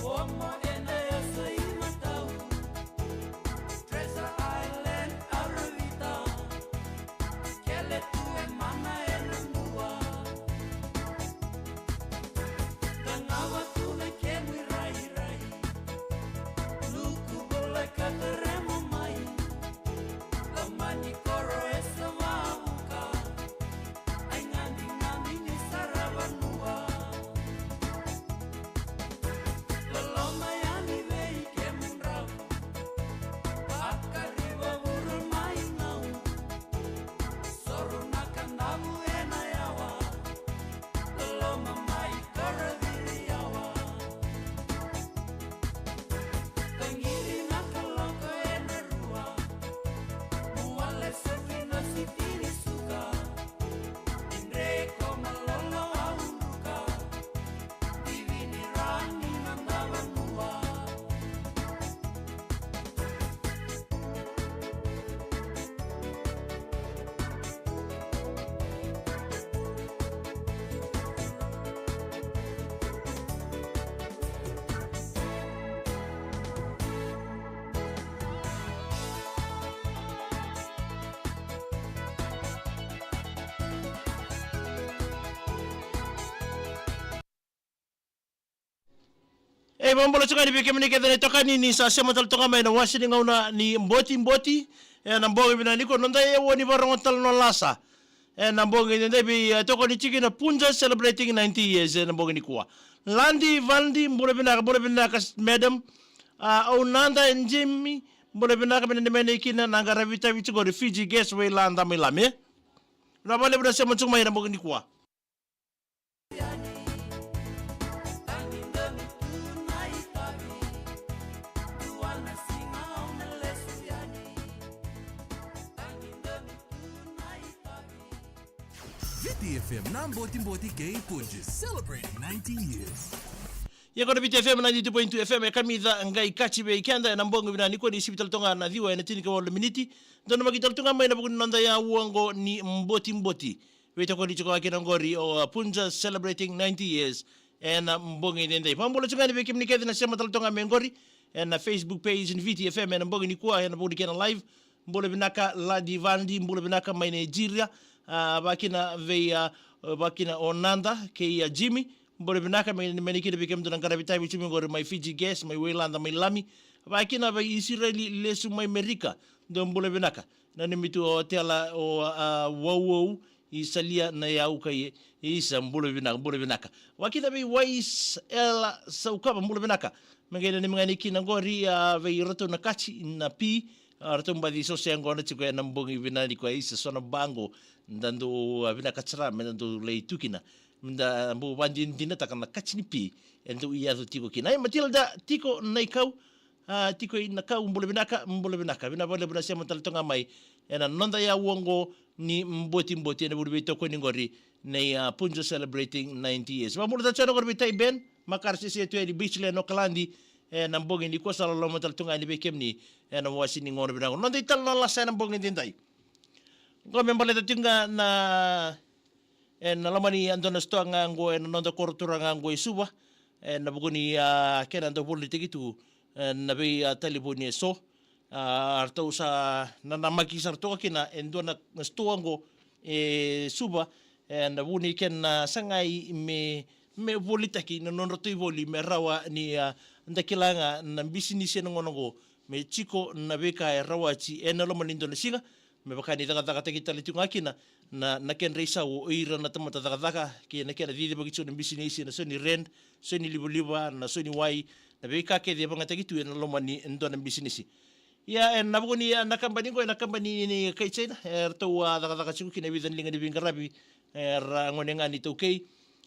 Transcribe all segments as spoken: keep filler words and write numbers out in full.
Pomo ena yaca i matau, Treasure Island, Aravita, Kele tu e mana ena mua. Tagava tu na kemu irairai, nuku bula ka taremo mai, loma ni koro e sa vavuka. Ai gadi gadi ni sara vanua. Loloma yani vei kemudrau. Vakariva vura mai nau. Soro na kadavu ena yawa. Loloma mai koro viri yawa. Tagiri na kaloko ena rua. Muale soki na sitini suka. Indreko malolo au duka. Divini rani na dava mua. E, vakabula tiko ga ni vei kemuni kece na itokani ni sa sema tale toka mai na wase ni gauna ni Botiboti. E, na bogi vinaka nikua, noda e ua ni varogo tale na lasa. E, na bogi edaidai vei, e, tokoni tiko na Punjas celebrating ninety years, e, na bogi nikua. Ladi, Valdi, bula vinaka, bula vinaka, s-, madam. A, Aunada, Jimmy, bula vinaka, me nanumi yani kina na qaravi tavi tiko qori Fiji Gas, Wei Lada mai Lami. Vinaka vakalevu na sema tiko mai na bogi nikua. Viti F M na Botiboti kei Punjas, celebrating ninety years. Ia ko na Viti F M ninety-two point two F M, e kamica qai kaci vei keda ena bogi vinaka nikua, ni sivi tale toka ga na ciwa ena tinikawalu na miniti. Donumaki tale tu ga mai na vuku ni noda yaua oqo ni Botiboti. Veitokoni tiko ga kina oqori o, a, Punjas celebrating ninety years ena bogi edaidai. Vakabula tiko ga ni vei kemuni kece na sema tale toka ga mai oqori ena Facebook page ni Viti F M ena bogi nikua ena vuku ni kena live. Bula vinaka Ladi, Vadi, bula vinaka mai Nigeria. A, vakina vei, a, vakina o Nada kei, a, Jimmy. Bula vinaka, me nanumi yani kina vei kemudou na qaravi tavi tiko mai qori mai Fiji Gas, mai Wei Lada, mai Lami. Vakina vei Isireli lesu mai Merika. Dou bula vinaka. Nanumi tu o Tela, o, a, Wauwau, i Salia, Nayau kei Isa, bula vinaka, bula vinaka. Vakina vei Wais Ela Saukava, bula vinaka. Me qai nanumi ga yani kina qori, a, vei iratou na kaci na Pi, a, ratou baci sose yaqona tiko ena bogi vinaka nikua, isa so na baqo. Da dou, a, vinaka sara me da dou lai tu kina. Me da bau vakadinadinataka na kaci ni Pi e dau yaco tiko kina. Ai, Matilda, tiko na ikau, a, tiko i na kau, bula vinaka, bula vinaka. Vinaka vakalevu na sema tale toka mai ena noda yaua oqo ni Botiboti ena vuku ni veitokoni qori nei, a, Punjas celebrating ninety years. Vakabula tale tiko qori vei Tai Ben, makare sese tu yani Beachland, Okaladi, ena bogi nikua, sa loloma tale tu ga yani vei kemuni ena wase ni gauna vinaka. Noda italanoa lasa ena bogi edaidai. Qo me baleta tiko ga na ena loma ni a dua na sitoa ga qo ena noda koro turaga qo e Suva, ena vuku ni, a, kena dau volitaki tu, ena vei, a, talevoni eso. A, ratou sa nanamaki sara toka kina e dua na sitoa qo e Suva, ena vuku ni kena sagai me, me volitaki na nodratou ivoli me rawa ni, a, da kila ga na bisinisi ena gauna qo me tiko na veika e rawati ena loma ni dua na siga, me vaka ni cakacakataki tale tiko ga kina na, na kedra isau o ira na tamata cakacaka, kei na kena cicivaki tiko na bisinisi, na so ni rent, so ni livaliva, na so ni wai, na veika kece e vagataki tu ena loma ni dua na bisinisi. Ia, ena vuku ni, a, na kabani qo, ena kabani ni kai China, e ratou a cakacaka tiko kina e vica na liga ni veiqaravi, e ra gone ga ni taukei,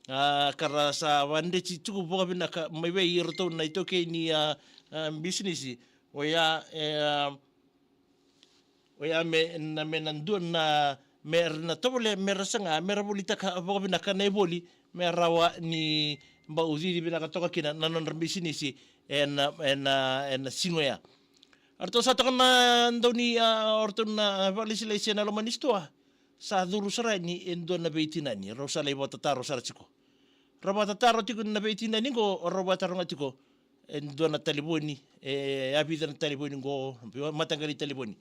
a, ka ra sa vadreti tiko vakavinaka mai vei iratou na itaukei ni, a, a, bisinisi. Oya, e, a, Oya me na, me na dua na, me ra na tovolea me ra saga me ra volitaka vakavinaka na ivoli me rawa ni bau cici vinaka toka kina na nodra bisinisi ena, ena, ena siga oya. Eratou sa toka na dau ni, a, o ratou na vakalesilesi ena loma ni sitoa. Sa curu sara yani e dua na veitinani, rau sa lai vakatataro sara tiko. Rau vakatataro tiko na veitinani qo, rau vakataroga tiko. e dua na talevoni, e a vica na talevoni qo, mataqali talevoni.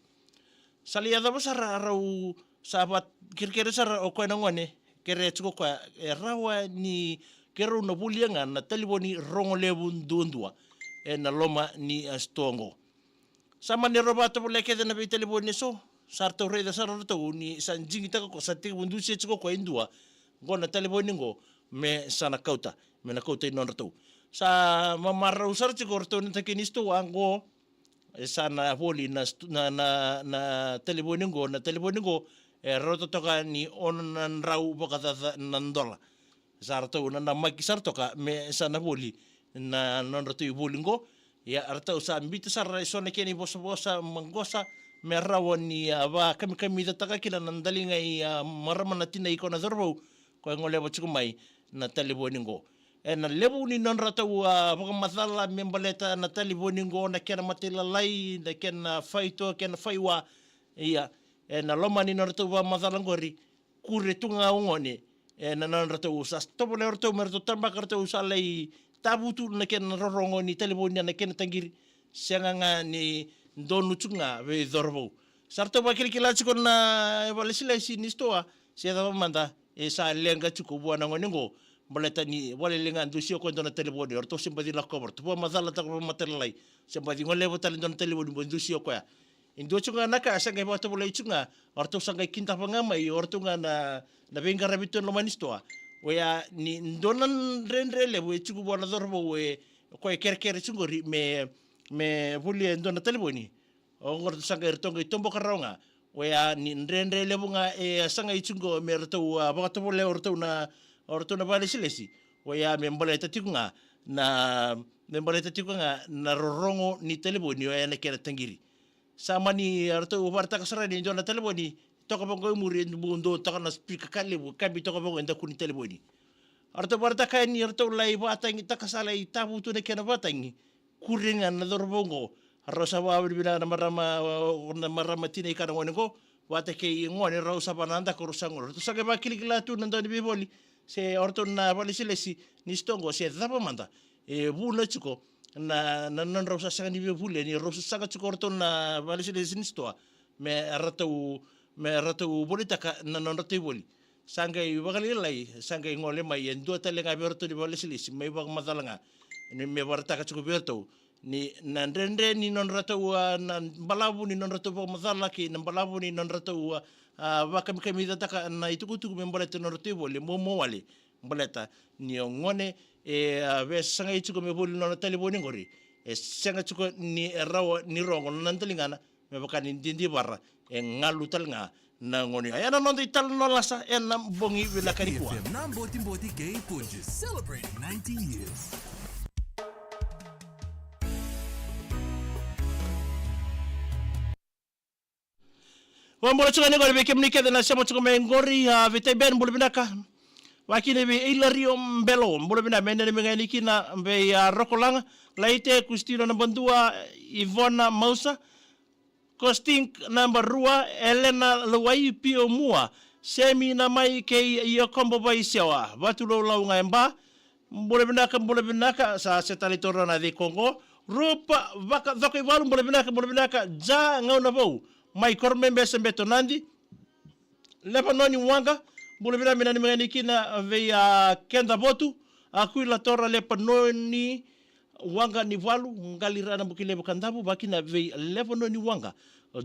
Sa lai yacova sara rau sa va kerekere sara o koya na gone, kere tiko o koya e rawa ni keirau na volia ga na talevoni rogo levu duadua ena loma ni a sitoa qo. Sa mani rau vakatovolea kece na veitalevoni eso, sa ratou raica sara ratou ni sa digitaka ko sa tekivu dusia tiko ko e dua qo na talevoni qo me sa na kauta, me na kauta i nodratou. Sa mamarau sara tiko ratou na takini sitoa qo, e sa na voli na, na, na, na talevoni qo, na talevoni qo e rauta toka ni ono na drau vakacaca na dola. Sa ratou nanamaki sara toka me sa na voli na nodratou ivoli qo. Ia ratou sa biuta sara eso na kena ivosavosa maqosa me rawa ni a vakamikamicataka kina na daliga i a marama na tina i koya na cauravou ko e goleva tiko mai na talevoni qo. Ena levu ni nodratou a vakamacala me baleta na talevoni qo, na kena matailalai, na kena faito, kena faiwa. Ia ena loma ni nodratou vakamacala qori, kure tu ga o gone ena nodratou sa tovolea o ratou me ratou tabaka ratou sa lai tavutu na kena rorogo ni talevoni ena kena taqiri. Sega ga ni donu tu ga vei cauravou. Sa ratou vakilakila tiko na valesilesi ni sitoa se cava mada e sa leqa tiko vua na gone qo. Baleta ni vale le ga dusia o koya dua na talevoni, o ratou se baci lakova, ratou vakamacalataka vakamatailalai, se baci goleva tale dua na talevoni mo dusia o koya. E dua tiko ga na ka sa qai vakatovolei tiko ga, o ratou sa qai kidava ga mai o ratou ga na, na veiqaravi tu ena loma ni sitoa. Oya ni dua na dredre levu e tiko vua na cauravou e, o koya e kerekere tiko qori me, me volia e dua na talevoni. O qo ratou sa qai, ratou qai toboka rawa ga. Oya ni dredre levu ga e a sagai tiko qo me ratou a vakatovolea o ratou na, o ratou na valesilesi. Oya me baleta tiko ga na, me baleta tiko ga na rorogo ni talevoni oya na kena taqiri. Sa mani ratou vakaraitaka sara ni dua na talevoni toka vaqo e muri e budutoka na spika ka levu, kabi toka vaqo e daku ni talevoni. Ratou vakaraitaka yani ratou lai vakatagitaka, sa lai tavutu na kena vakatagi. Kure ga na cauravou qo, rau sa vakavinavinaka na marama, na marama tina i koya na gone qo, vata kei gone rau sa vanadaka rau sa gone. Ratou sa qai vakilakila tu na dau ni veivoli se o ratou na valesilesi ni sitoa qo se cava mada e vuna tiko na, na nodrau sa sega ni via volia, ni rau sa saga tiko o ratou na valesilesi ni sitoa me ratou, me ratou volitaka na nodratou ivoli. Sa qai vakalailai, sa qai gole mai e dua tale ga vei ratou ni valesilesi mai vakamacala ga ni me vakaraitaka tiko vei ratou ni na dredre ni nodratou a, na balavu ni nodratou vakamacala kei na balavu ni nodratou a, a vakamikamicataka na itukutuku me baleta nodratou ivoli e muamua wale. Baleta ni o gone e a veisagai tiko me voli nona talevoni qori, e sega tiko ni e rawa ni rogo na daligana, me vaka ni didivara e galu tale ga na gone. Oya na noda italanoa lasa ena bogi vinaka nikua. F M na Botiboti kei Punjas. Celebrate ninety years. Vakabula tiko ga ni qori vei kemuni kece na sema tiko mai qori, a, vei Tai Ben, bula vinaka. Vakakina vei Ilario Belo, bula vinaka, me nanumi ga yani kina vei, a, Rokolaga, Laite, Kustino naba dua, Ivona Mausa, Kostink naba rua, Elena Lawai, Pio Mua, Semi Namai kei Iakobo Vaisewa, Vatulaulau ga e Ba, bula vinaka, bula vinaka, sa se tale toro na cei koqo. Rupa Vakacoka Ivalu, bula vinaka, bula vinaka, Ja Gaunavou, mai Koromebe, Sabeto, Nadi, Levanoni Waqa, bula vinaka, me nanumi ga yani kina vei a keda votu, a Kuila Tora Lepanoni, Waqa ni Valu, Qali Rana Bukilevu Kadavu, vakakina vei Levanoni Waqa,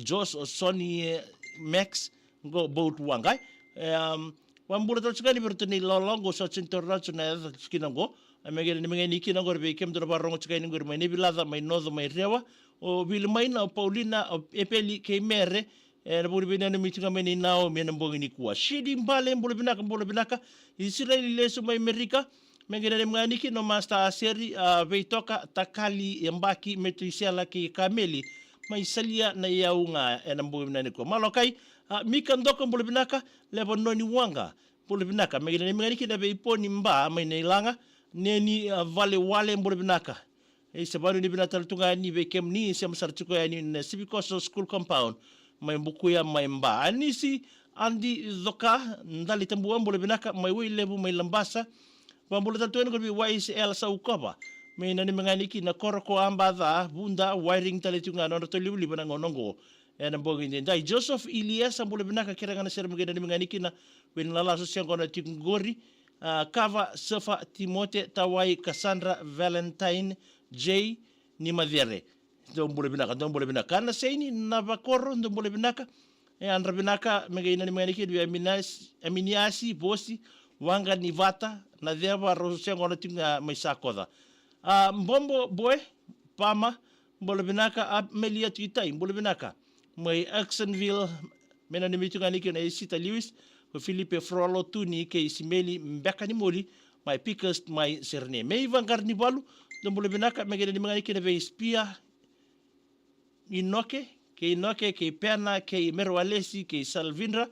Jos Soni, e, Max, qo Boat Waqa. E, um, vakabula tale tiko ga ni vei ratou ni lolo qo sa tini toro ratou na yaca tiko kina qo. A me qai nanumi ga yani kina qori vei kemudou na vakarorogo tiko yani qori mai Naivilaca, mai Noco, mai Rewa. O Vili Maina, o Paulina, o Epeli kei Mere, e, na vuli veinanumi tiko ga mai nei Naomi ena bogi nikua. Sidi Bale, bula vinaka, bula vinaka. Isireli Lesu mai Merika, me qai nanumi ga yani kina o Masta Aseri, a, Veitoka, Takali, Yabaki, Metuisela kei Kameli, mai Salia na iyau ga ena bogi vinaka nikua. Malokai, a, Mika Doka, bula vinaka, Levanoni Waqa, bula vinaka, me qai nanumi ga yani kina vei Poni Ba, mai Nailaga, Neni, a, Valewale, bula vinaka. E se vanu ni vinaka tale tu ga yani vei kemuni, sema sara tiko yani na Civic Coastal School Compound, mai Bukuya, mai Ba. Anisi Adi Coka, Dali Tabua, bula vinaka, mai Wailevu, mai Labasa. Vakabula tale tu yani qori vei Y C L Saukova, Me nanumi ga yani kina Koro ko Abaca, Vuda, Wairegi tale tu ga na nodratou livaliva na gauna oqo. Ena bogi edaidai, Joseph Iliesa, bula vinaka, kerea ga na sere me qai nanumi ga yani kina vei na lalasu se qo na tiko qori. A, Kava, Sefa, Timote, Tawai, Cassandra, Valentine, Jay, ni Macere. Dou bula vinaka, dou bula vinaka. Kana Seini, Navakoro, dou bula vinaka. E, yadra vinaka, me qai nanumi ga yani kina vei Aminiasi, Aminiasi, Vosi, Waqa ni Vata, na ceva, rau se qo na tiko ga mai Sakoca. A, Bobo, Boe, Pama, bula vinaka. A, Melia Tuitai, bula vinaka. Mai Jacksonville, me nanumi tu ga yani kina Isita Lewis, ko Filipe Frolo, Tuni, kei Simeli, Beka ni Moli, mai Pickers, mai Serene. Mei Vaqara ni Valu, dou bula vinaka, me qai nanumi ga yani kina vei Spia, Inoke, kei Inoke, kei Pena, kei Merewalesi, kei Salvindra,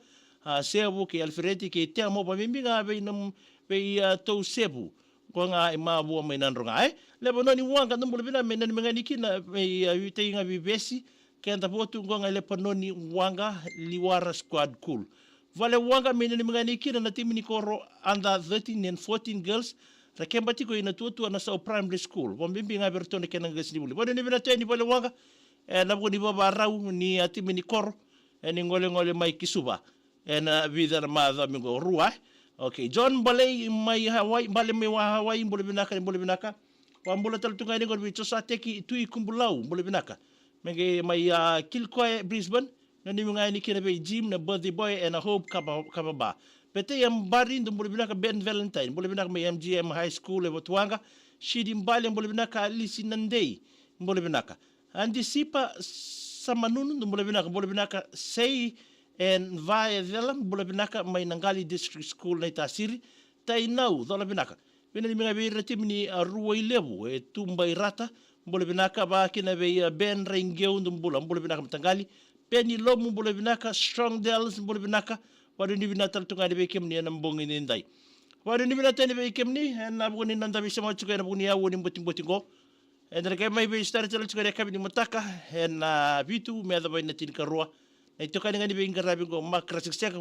a, Sevu, kei Alfereti, kei Temo, vakabibi ga vei nam, vei, a, Tou Sevu. Ko ga e Mavua mai Nadro ga, e. Levanoni Waqa, dou bula vinaka, me nanumi ga yani kina, vei, a, Vitei ga vei Vesi, keda votu, ko ga Levanoni Waqa, Liwara Squad Cool. Vale Waqa, me nanumi ga yani kina na timi ni koro under thirteen and fourteen girls, ra keba tiko ina tuatua na Sau Primary School. Vakabibi ga vei iratou na kena qasenivuli. Vale ni vinaka yani Vale Waqa, ena vuku ni vavarau ni a timi ni koro, e ni golegole mai ki Suva. Ena vica na macawa mai qo, rua, e. Okay, John Balei mai Hawaii, Bale mai wa Hawaii, bula vinaka, ni bula vinaka. Vabula tale tu ga yani qori vei Josateki Tui Kubulau, bula vinaka. Me qai mai, a, Kilcoy, Brisbane, nanumi ga yani kina vei Jim na birthday boy ena Hope Kava, Kava Bar. Peteia Bari, dou bula vinaka. Ben Valentine, bula vinaka mai M G M High School e Votuaqa. Sidi Bale, bula vinaka. Alisi Nadei, bula vinaka. Andisipa Samanunu, dou bula vinaka, bula vinaka. Sei en Vaecela, bula vinaka mai Naqali District School Naitasiri. Tainau, cola vinaka. Vinaka ni mai ga vei ira na timi ni, a, Ruailevu, e Tubairata, bula vinaka. Vakakina vei, a, Ben Raiqeu, dou bula, bula vinaka mataqali. Peni Lomu, bula vinaka. Strong Dels, bula vinaka. Vakanuinui vinaka tale tu ga yani vei kemuni ena bogi edaidai. Vakanuinui vinaka tale vei kemuni ena vuku ni noda veisema tiko ena vuku ni aua ni botiboti qo. Eda na qai mai veisitari tale tiko ena yakavi ni mataka ena vitu me yacova ina tinikarua. Na itokani ga ni veiqaravi qo, Mark Rasikiseka,